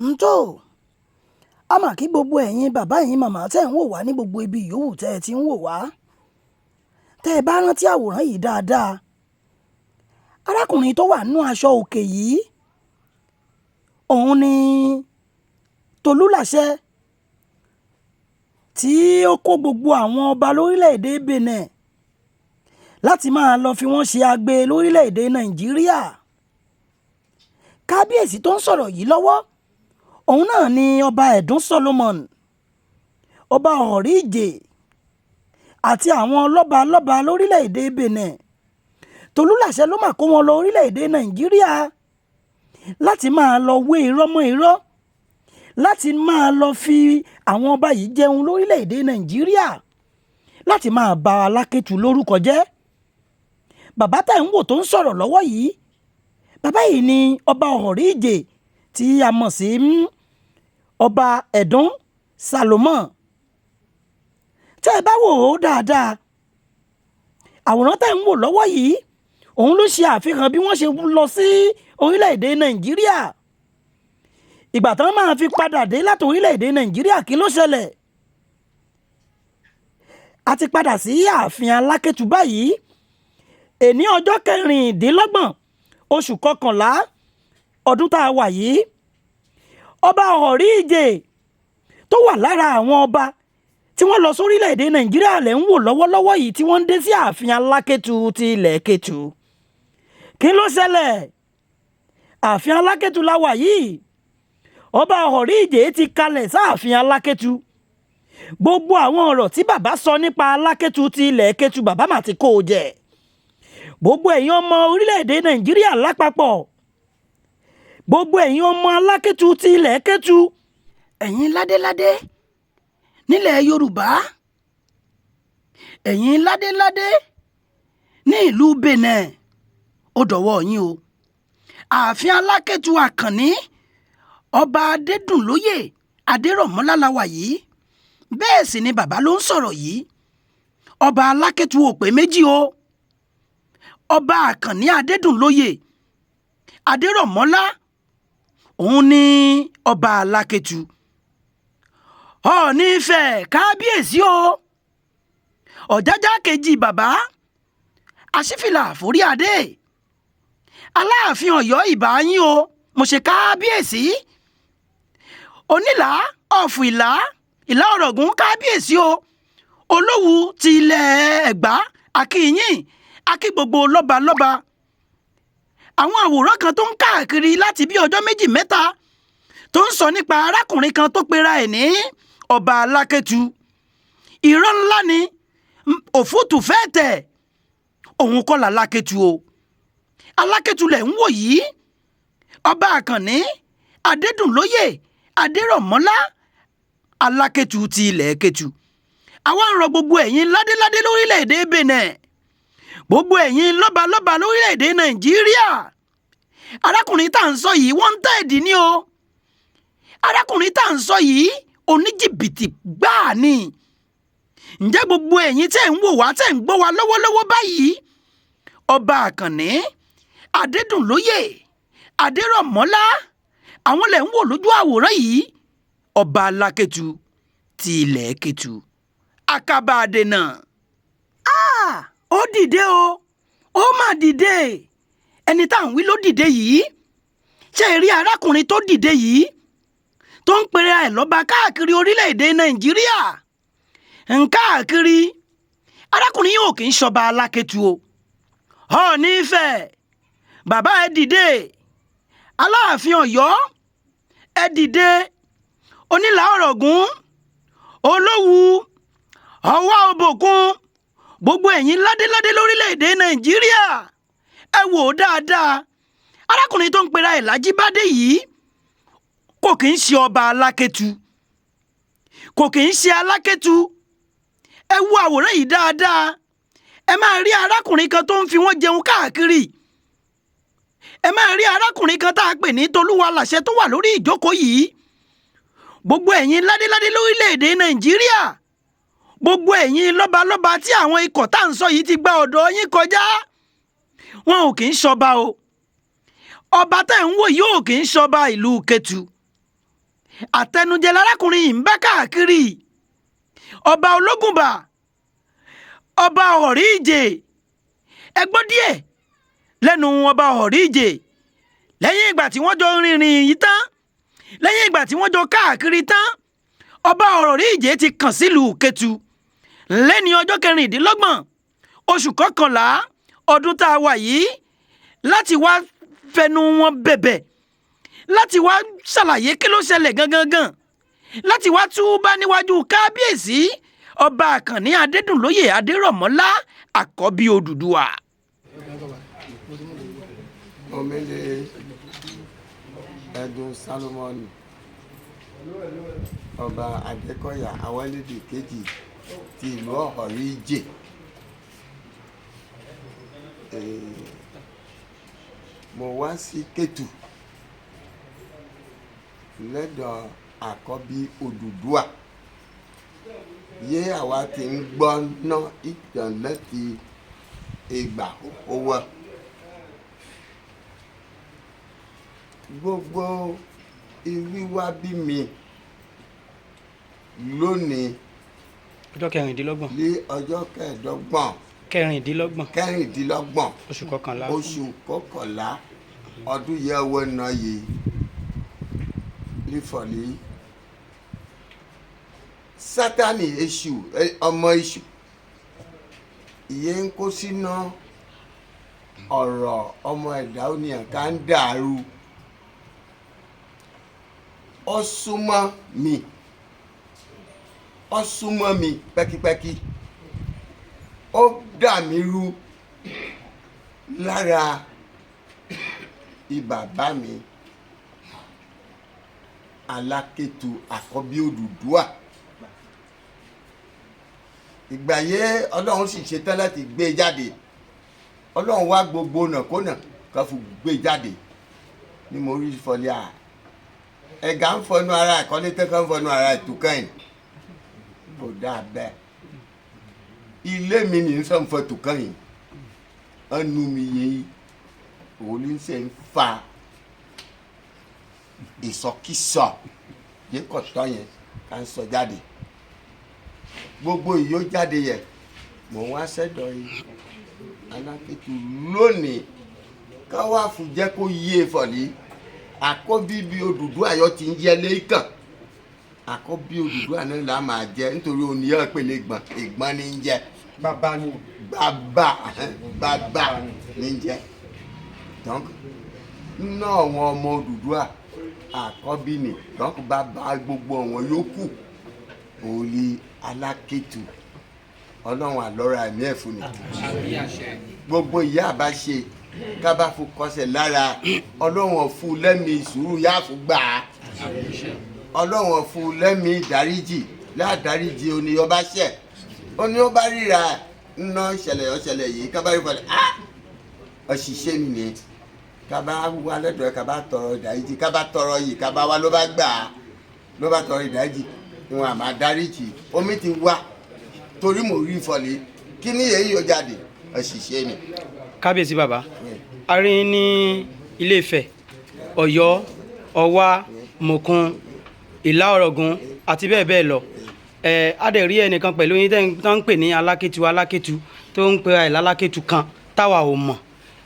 Ntó a mà kí gbogbo ẹ̀yin bàbá, ẹ̀yin màmá tẹ́ ń wò wá ní gbogbo ibi yòówù tẹ́ ẹ ti ń wò wá. Tẹ́ ẹ bá rántí àwòrán yìí dáadáa, arákùnrin tó wà nínú aṣọ òkè yìí, òun ni Tolúlàṣẹ tí ó kó gbogbo àwọn ọba lórílẹ̀‐èdè Benin láti máa lọ fi wọ́n ṣe agbe lórílẹ̀‐èdè Nàìjíríà. Kábíyèsí tó ń sọ̀rọ̀ yìí lọ́wọ́, òun náà ni Ọba Ẹ̀dún Solomon, Ọba Ọ̀ríjè àti àwọn lọ́balọ́ba lórílẹ̀‐èdè Benin. Tolúlàṣẹ ló mà kó wọn lọ orílẹ̀‐èdè Nàìjíríà láti máa lọ wé irọ́ mọ́ irọ́, láti máa lọ fi àwọn ọba yìí jẹun lórílẹ̀‐èdè Nàìjíríà, láti máa ba Alákétu lórúkọ jẹ́. Bàbá tẹ̀ ń wò tó ń sọ̀rọ̀ lọ́wọ́ yìí, bàbá yìí ni Ọba Ọ̀ríjè tí a mọ̀ sí Ọba Ẹ̀dún Salomon. Tẹ́ ẹ bá wò ó dáadáa, àwòrán tẹ́ ń wò lọ́wọ́ yìí, òun ló ṣe àfihàn bí wọ́n ṣe lọ sí orílẹ̀-èdè Nàìjíríà. Ìgbà tán máa fi padà dé láti orílẹ̀-èdè Nàìjíríà, kí ló ṣẹlẹ̀? A ti padà sí ààfin Alákétu báyìí. Èní ọjọ́ 26 oṣù kọkànlá ọdún tá a wà yìí, Ọba Ọ̀ríjè tó wà lára àwọn ọba tí wọ́n lọ sórílẹ̀-èdè Nàìjíríà lẹ̀ ń wò lọ́wọ́lọ́wọ́ yìí tí wọ́n ń dé sí ààfin Alákétu ti ilẹ̀ Kétu. Kí ló ṣẹlẹ̀? Ààfin Alákétu la wà yìí. Ọba Ọ̀ríjè ti kalẹ̀ sáàfin Alákétu. Gbogbo àwọn ọ̀rọ̀ tí bàbá sọ nípa Alákétu ti ilẹ̀ Kétu, bàbá mà ti kó o jẹ. Gbogbo ẹ̀yin ọmọ orílẹ̀-èdè Nàìjíríà lápapọ̀, gbogbo ẹ̀yin ọmọ Alákétu ti ilẹ̀ Kétu, ẹ̀yin ládéládé nílẹ̀ Yorùbá, ẹ̀yin ládéládé ní ìlú Benin, ó dọ̀wọ́ yín o. Ààfin Alákétu Àkànní, Ọba Adédùnlóyè Adérọ̀mọ́lá la wà yìí. Bẹ́ẹ̀ sì ni bàbá ló ń sọ̀rọ̀ yìí. Ọba Alákétu ò pé méjì o. Ọba Àkànní Adédùnlóyè Adérọ̀mọ́lá, òun ni Ọba Alákétu. Ọọ̀ni Ifẹ̀, kábíyèsí o. Ọ̀jájá kejì bàbá Aṣífìlà àforí adé, Aláàfin Ọ̀yọ́, ìbà yín o, mo ṣe kábíyèsí. Onílà ọ̀fù ìlà ìlà ọ̀rọ̀gùn, kábíyèsí o. Olówu ti ilẹ̀ Ẹ̀gbá, akínyìn akí gbogbo lọ́balọ́ba. Àwọn àwòrán kan tó ń káàkiri láti bí ọjọ́ méjì mẹ́ta tó ń sọ nípa arákùnrin kan tó pera ẹ̀ ní Ọba Alákétu, irọ́ ńlá ni, òfútù fẹ́ẹ̀ tẹ̀. Òun kọ́ la Alákétu o. Alákétu lẹ̀ ń wò yìí, Ọba Àkànní Adédùnlóyè Adérọ̀mọ́lá, Alákétu ti ilẹ̀ Kétu. Àwa ń rọ gbogbo ẹ̀yin ládéládé lórílẹ̀‐èdè Benin, gbogbo ẹ̀yin lọ́balọ́ba lórílẹ̀‐èdè Nàìjíríà, arákùnrin tá à ń sọ yìí, wọ́n ń tẹ́ ẹ̀dì ní o. Arákùnrin tá à ń sọ yìí, oníjìbìtì gbáà ni. Ǹjẹ́ gbogbo ẹ̀yin tẹ́ ń wò wá, tẹ́ ń gbọ́ wá lọ́wọ́lọ́wọ́ báyìí, Ọba Àkànní Adédùnlóyè Adérọ̀mọ́lá, àwọn lẹ̀ ń wò lójú àwòrán yìí, Ọba Alákétu ti ilẹ̀ Kétu, Akaba Adènà. Ó dìde o, ó mà dìde. Ẹni tá à ń wí ló dìde yìí. Ṣé ẹ rí arákùnrin tó dìde yìí tó ń pera ẹ̀ lọ́ba káàkiri orílẹ̀-èdè Nàìjíríà ń káàkiri? Arákùnrin yìí ò kì í ṣọba Alákétu o. Ọọ̀ni Ifẹ̀, bàbá, ẹ dìde. Aláàfin Ọ̀yọ́, ẹ dìde. Onílà Ọ̀rọ̀gún, Olówu, Ọwá Òbòkun, gbogbo ẹ̀yin ládéládé lórílẹ̀‐èdè Nàìjíríà, ẹ wò ó dáadáa. Arákùnrin tó ń pera ẹ̀ Lájíbádé yìí kò kì í ṣe Ọba Alákétu, kò kì í ṣe Alákétu. Ẹ wo àwòrán yìí dáadáa, ẹ máa rí arákùnrin kan tó ń fi wọ́n jẹun káàkiri. Ẹ máa rí arákùnrin kan tá a pè ní Tolúwa Làṣẹ tó wà lórí ìjókòó yìí. Gbogbo ẹ̀yin ládéládé lórílẹ̀‐èdè Nàìjíríà, gbogbo ẹ̀yin lọ́balọ́ba tí àwọn ikọ̀ tá à ń sọ yìí ti gba ọ̀dọ̀ yín kọjá, wọn ò kì í ṣọba o. Ọba tẹ̀ ń wò yìí ò kì í ṣọba ìlú Kétu. Àtẹnujẹ lárákùnrin yìí ń bá káàkiri. Ọba Ológunbà, ọba Ọ̀rí Ìjè, ẹ gbọ́ díẹ̀ lẹ́nu ọba Ọ̀rí Ìjè lẹ́yìn ìgbà tí wọ́n jọ rìnrìn yìí tán, lẹ́yìn ìgbà tí wọ́n jọ káàkiri tán. Ọba Ọ̀rí Ìjè ti kàn sílùú Kétu lẹ́ni ọjọ́ 26 oṣù kọkànlá ọdún tá a wà yìí láti wá fẹnu wọn bẹ̀bẹ̀, láti wá ṣàlàyé kí ló ṣẹlẹ̀ gangan gan, láti wá túbá níwájú kábíyèsí ọba Àkànní Adédùnlóyè Adérọ̀mọ́lá àkọ́bí Odùduwà. Omele Ẹdun Solomon, ọba Adékọ̀yà Awẹ́lédè kejì ti ìlú Ọ̀rí Ìjè. Mo wá sí Kétu lẹ́dọ̀ àkọ́bí Odùduwà yé àwa ti ń gbọ́ ná ìtàn láti ìgbà owó. Gbogbo ìwíwá bí mi lónìí ọjọ́ 26 ní ọjọ́ 25 26 26 oṣù kọkànlá oṣù kọkànlá ọdún yẹ owó náà yìí lífọ̀lì Sátánì èṣù ọmọ èṣù ìyẹn ń kó sínú ọ̀rọ̀ ọmọ ẹ̀dá oníyàn ká ń dàrú. Ó súnmọ́ mi, ó súnmọ́ mi pẹ́kípẹ́kí, ó dà mí rú lára ìbàbá mi Alákétu àkọ́bí Odùduwà. Ìgbà yẹ Ọlọ́run sì ṣetán láti gbé jáde. Ọlọ́run wá gbogbo nàkónà ká fi gbé jáde ní mo rí fọlẹ́ à ẹ̀gá ń fọnú ara ẹ̀kọ́lé tẹ́kọ̀ ń fọnú ara ẹ̀tùkàn yìí kò dáa bẹ́ẹ̀. Ilé mi ní sọ̀nfọ̀ tùkàn yìí ẹnu mi yé òun ní sẹ́ ń fa ìsọkísọ yé kọ̀tọ́ yẹn ká ń sọ jáde. Gbogbo ìyó jáde yẹ mò ń wá sẹ́dọ̀ yìí Alákétu lónìí ká wá fún jẹ́ kó yé e fọ̀lì àkọ́bí bí Odùduwà yọ ti ń yẹ lẹ́ẹ̀kan. Àkọ́bí Odùduwà náà là máa jẹ nítorí oníyàn pèlè gbọ̀n ìgbọ́n ní ń jẹ. Bàbá ni. Bàbá bàbá ní ń jẹ. Donc nínú àwọn ọmọ Odùduwà àkọ́bí ni donc bàbá gbogbo àwọn yòókù òòlì Alákétu. Ọlọ́run àlọ́ra ẹ̀mí ẹ̀ fún ni. Gbogbo ìyá àbá ṣe kábà fún kọsẹ̀ lára Ọlọ́run ọ̀fun lẹ́mìí sùúrù yá fún gbà á. Ọlọ́run ọ̀fun lẹ́mìí ìdáríjì láàdáríjì oníyọba ṣẹ̀ oníyọba ríra ńná ṣẹlẹ̀ ọ̀ṣẹlẹ̀ yìí kábà rí fọlẹ̀ á ọ̀ṣìṣẹ́ mi ni kábà wà lẹ́dọ̀ọ́ kábà tọrọ ìdáríjì kábà tọrọ yìí kábà wà ló bá gbà á ló bá tọrọ ìdáríjì wọn àmà dáríjì omi ti wá torí mo rí fọlẹ̀ kí ni èyí yóò jáde ọ̀ṣìṣẹ́ mi. Kábíyèsí bàbá, a rí ní Ilé Ifẹ̀, Ọ̀yọ́, Ọ̀wá, Mọ̀kun, Ìlá Ọ̀rọ̀gùn àti bẹ́ẹ̀ bẹ́ẹ̀ lọ. A dẹ̀ rí ẹnìkan pẹ̀lú yín tó ń pè ní Alákétu Alákétu tó ń pe ẹ̀ lálákétu kan táwa ò mọ̀.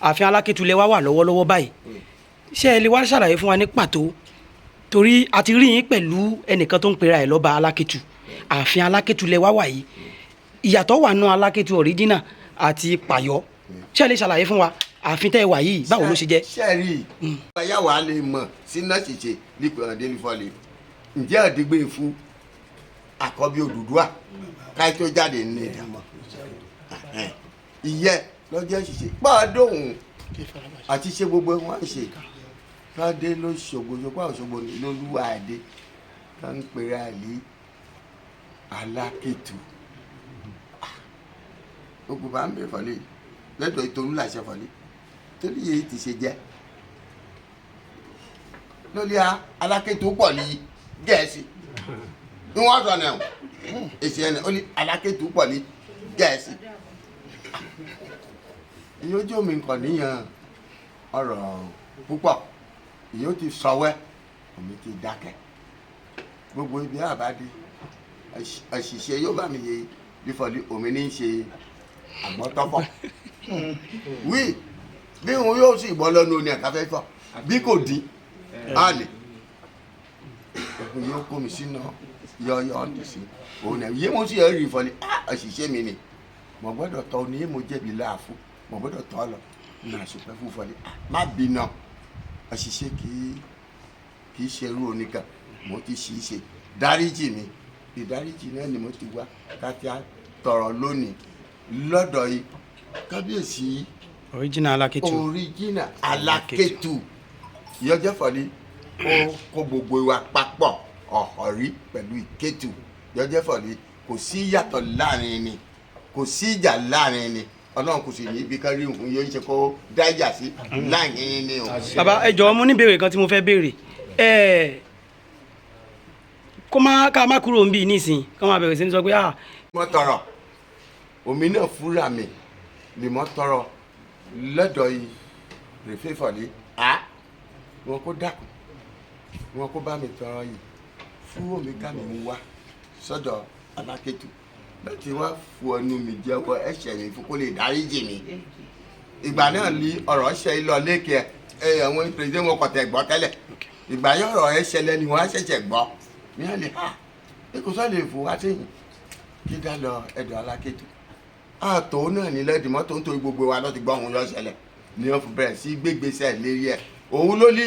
Ààfin Alákétu lẹ wá wà lọ́wọ́lọ́wọ́ báyìí. Ṣé ẹ lè wá ṣàlàyé fún wa ní pàtó? Torí a ti rí yín pẹ̀lú ẹnìkan tó ń pera ẹ̀ lọ́ba Alákétu. Ààfin Alákétu lẹ wá wà yìí. Ìyàtọ̀ wà nù Alákétu original àti pàyọ́. Ṣé ẹ lè ṣàlàyé fún wa ààfin tẹ́ ẹ wà yìí báwo ló ṣe jẹ́? Ṣe rí i báyàwó a lè mọ̀ sínú ṣìṣe nípa ọ̀dẹ́lifọ̀lẹ̀ ǹjẹ́ ọ̀dẹ́gbẹ́ fún àkọ́bí Odùduwà káyé tó jáde ní ìdààmú ìyẹ́ lọ́jọ́ ṣìṣe pọ́ọ́dọ̀hún àti ṣe gbogbo wọn ṣe káde ló ṣògbó ṣògbó àṣògbó lolúwàdé ká ń pera àlè Alákétu gbogbo bá ń bẹ fọlẹ́ lẹ́dọ̀ ìtòlú làṣẹ fọlẹ́ torí yìí ti ṣe jẹ́ lórí Alákétu pọ̀ ní Gẹ̀ẹ́sì ní wọ́n sọ náà èsì ẹni ó ní Alákétu pọ̀ ní Gẹ̀ẹ́sì. Ìyójú mi kàn níyàn ọ̀rọ̀ púpọ̀ ìyó ti sọwẹ́ omi ti dákẹ́. Gbogbo ibi àbádé àṣìṣe yóò bá mi yé lífọ̀lì omi ní í ṣe àgbọ̀tọ́fọ̀ wí bí òun yóò sì bọ́ lọ́nu ní ẹ̀ka fẹ́ fọ́ bí kò dín á lè òun yóò kó mi sínú yọ̀ọ̀yọ̀ ọ̀dì sí òun náà yé mo sì rí ìfọ̀lì àṣìṣe mi ni mo gbọ́dọ̀ tọ́ ni yé mo jẹ̀bi láàfo mo gbọ́dọ̀ tọ́ lọ ní àṣepẹ́ fún fọlì má bínú àṣìṣe kì í ṣerú oníkan mo ti ṣì í ṣe dáríjì mi ìdáríjì náà ni mo ti wá káfíà tọrọ lónìí lọ́dọ̀ yìí kábíyèsí Original Alákétu. Original Alákétu ìyọjẹ́ fọlí ó kó gbogbo wa papọ̀ ọ̀họ̀rí pẹ̀lú ìkétu ìyọjẹ́ fọlí kò sí yàtọ̀ láàrin ni kò sí ìjà láàrin ni ọlọ́run kò sì ní ibi kan rí òun yóò ṣe kó dá ìjà sí láàrin ni o. Bàbá, ẹ jọ̀ọ́, mo ní béèrè kan tí mo fẹ́ béèrè. Ẹ kó má ká má kúrò ń bí nísìn kó má bẹ̀rẹ̀ sí ní sọ pé ah. Mo tọrọ omi náà fúnra mi ni mo tọrọ lọ́dọ̀ yìí rèfé fọ̀lí a wọn kó dákun wọn kó bá mi tọrọ yìí fún omi ká mi mú wá sọ́dọ̀ Alákétu láti wá fún ẹnu mi jẹ́wọ́ ẹ̀ṣẹ̀ mi fún kó lè dáríjì mi. Ìgbà náà ni ọ̀rọ̀ ṣe lọ lékè ẹ àwọn pèrèsè wọn kò tẹ̀ gbọ́ tẹ́lẹ̀. Ìgbà yẹn ọ̀rọ̀ ẹ ṣẹlẹ̀ ni wọ́n á ṣẹ̀ṣẹ̀ gbọ́ ní àlè ha ẹ kò sọ lè fò wá sẹ́yìn kí dá lọ ẹ̀dọ̀ Alákétu àtò náà ní lẹ́dìí mọ́tò nítorí gbogbo wa lọ́ti gbọ́ òun lọ ṣẹlẹ̀ ni wọ́n fi bẹ̀rẹ̀ sí gbégbèsè lérí ẹ̀ òun ló ní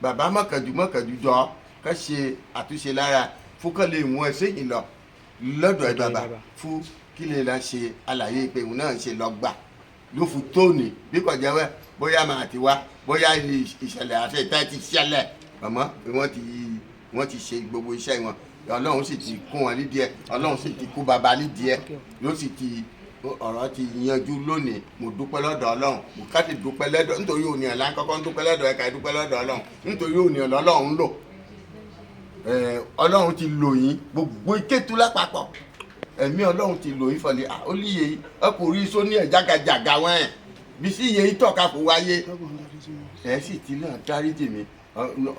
bàbá mọ̀kànjú mọ̀kànjú jọ ká ṣe àtúnṣe lára fún kán lè mú ẹ sẹ́yìn lọ lọ́dọ̀ ẹ bàbá fún kí lè la ṣe àlàyé pé òun náà ṣe lọ gbà ló fi tóòní bí kò jẹ́ wẹ́ bóyá màá ti wá bóyá ìṣẹ̀lẹ̀ àti ìtẹ́ ti ṣẹlẹ̀ àmọ́ wọ́n ti ṣe gbogbo iṣẹ́ wọn. Ọlọ́run sì ti kún wọn nídìí ẹ̀, Ọlọ́run sì ti kún bàbá nídìí ẹ̀, ló sì ti ọ̀rọ̀ ti yanjú lónìí. Mo dúpẹ́ lọ́dọ̀ Ọlọ́run, mo ká ti dúpẹ́ lọ́dọ̀ nítorí òní ọ̀la kọ́kọ́ ń dúpẹ́ lọ́dọ̀ ẹ̀ka dúpẹ́ lọ́dọ̀ Ọlọ́run nítorí òní ọ̀la Ọlọ́run lò. Ọlọ́run ti lò yín gbogbo Ìkétu lápapọ̀, ẹ̀mí Ọlọ́run ti lò yín fọlẹ̀ ó líye ọkùnrin sóní ẹ̀ jágajàga wọn ẹ̀ bí sí iye ìtọ́ka kò wáyé ẹ̀ sì ti náà dáríjì mi.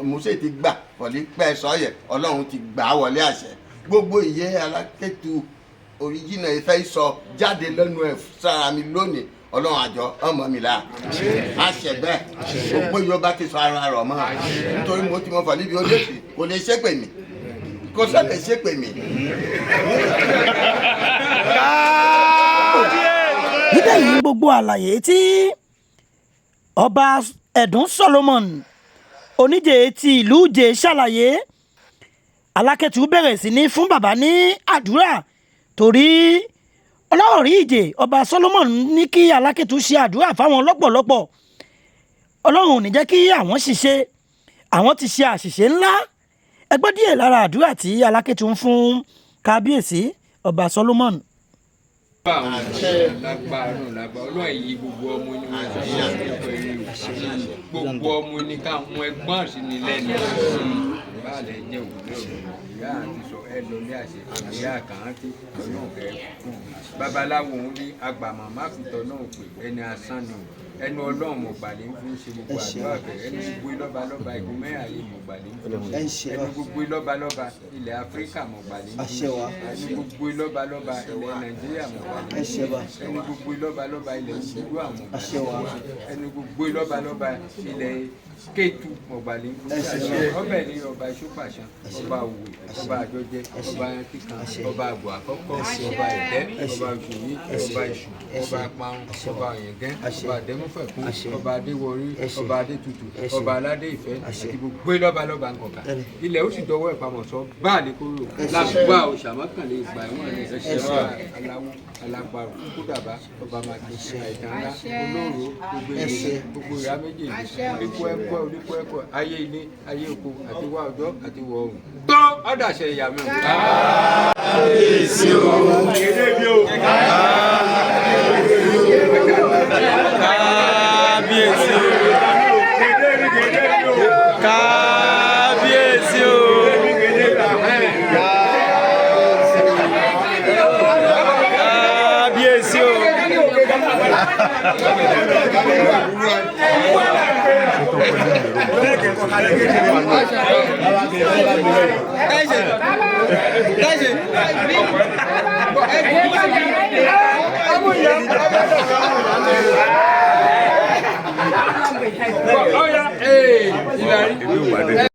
Mo sì ti gbà fọlí pẹ́ sọ́yẹ̀ Ọlọ́run ti gbà á wọlé àṣẹ gbogbo ìyẹ́ Alákétu oríjìnà ìfẹ́ sọ jáde lẹ́nu ẹ̀ sára mi lónìí. Ọlọ́run àjọ ọmọ mi la àṣẹ bẹ́ẹ̀ gbogbo Yorùbá ti sọ ara rọ̀ mọ́ nítorí mo ti mọ fọlí bí ó lè fi kò lè ṣépè mí kò sọ lè ṣépè mí. Níbẹ̀ yìí gbogbo àlàyé tí ọba Ẹ̀dùn Solomon Oníjè ti ìlú Ìjè ṣàlàyé, Alákétu bẹ̀rẹ̀ sí ní fún bàbá ní àdúrà torí Ọlọ́rọ̀rí Ìjè ọba Solomon ní kí Alákétu ṣe àdúrà fáwọn lọ́pọ̀lọpọ̀. Ọlọ́run ò ní jẹ́ kí àwọn ṣìṣe, àwọn ti ṣe àṣìṣe ńlá. Ẹ gbọ́ díẹ̀ lára àdúrà tí Alákétu ń fún kábíyèsí ọba Solomon. Gbogbo ọmọ ní káwọn ẹgbọ́n sí ni lẹ́nu báàlẹ̀ jẹ́ òwúrọ̀ ìyá àti sọ ẹ lọ ní àṣẹ ìyá àkàrántí ọlọ́run kẹ́ kú babaláwo òun ní agbàmọ̀ má fi tọ́ náà pè ẹni asán ni ẹnu ọlọ́run mọ̀gbàlẹ̀ ń fi ṣe gbogbo àdúrà bẹ̀rẹ̀ ẹnu gbogbo lọ́balọ́ba ìgún mẹ́rin mọ̀gbàlẹ̀ ń fi ṣe ẹnu gbogbo lọ́balọ́ba ilẹ̀ Áfíríkà mọ̀gbàlẹ̀ ń fi ṣe ẹnu gbogbo lọ́balọ́ba ilẹ̀ Nàìjíríà mọ̀gbàlẹ̀ ń fi ṣe ẹnu gbogbo lọ́balọ́ba ilẹ̀ Oòduà mọ̀gbàlẹ̀ ń fi ṣe ẹnu gbogbo lọ́balọ́ba ilẹ̀ Kétu mọ̀gbàlẹ̀ ń fi ṣe ọbẹ̀ ní ọba Ìṣúpàṣán ọba Òwe ọba Àjọjẹ ọba Kíkan ọba Àgbò Àkọ́kọ́ ọba Ẹ̀dẹ́ ọba Òṣòwì ọba Ìṣù ọba Àparun ọba Ọ̀yẹ̀gẹ́ ọba Àdẹ́múfẹ̀kún ọba Adéwọrí ọba Adétutù ọba Aládé Ìfẹ́ àti gbogbo lọ́balọ́ba nkọ̀ọ̀kan ilẹ̀ ó sì dọwọ́ ìpamọ́ sọ báàlì kúrò lágbà òṣàmọ́kànlé ìgbà ẹ̀wọ̀n rẹ̀ ọba aláwo alágbàrò kúdàbá ọba màkì àìtàn ńlá olóòrò gbogbo èyí gbogbo ìyá méjèèjì oníkó ẹ̀kọ́ oníkó ẹ̀kọ́ ayé ilé ayé oko àti wá ọjọ́ àti wọ oòrùn tó ọ̀dàṣẹ ìyá mi. Kábíyèsí o. Kábíyèsí o. Kábíyèsí o. Kábíyèsí o. Ọ̀ya, ee, ìlàrí.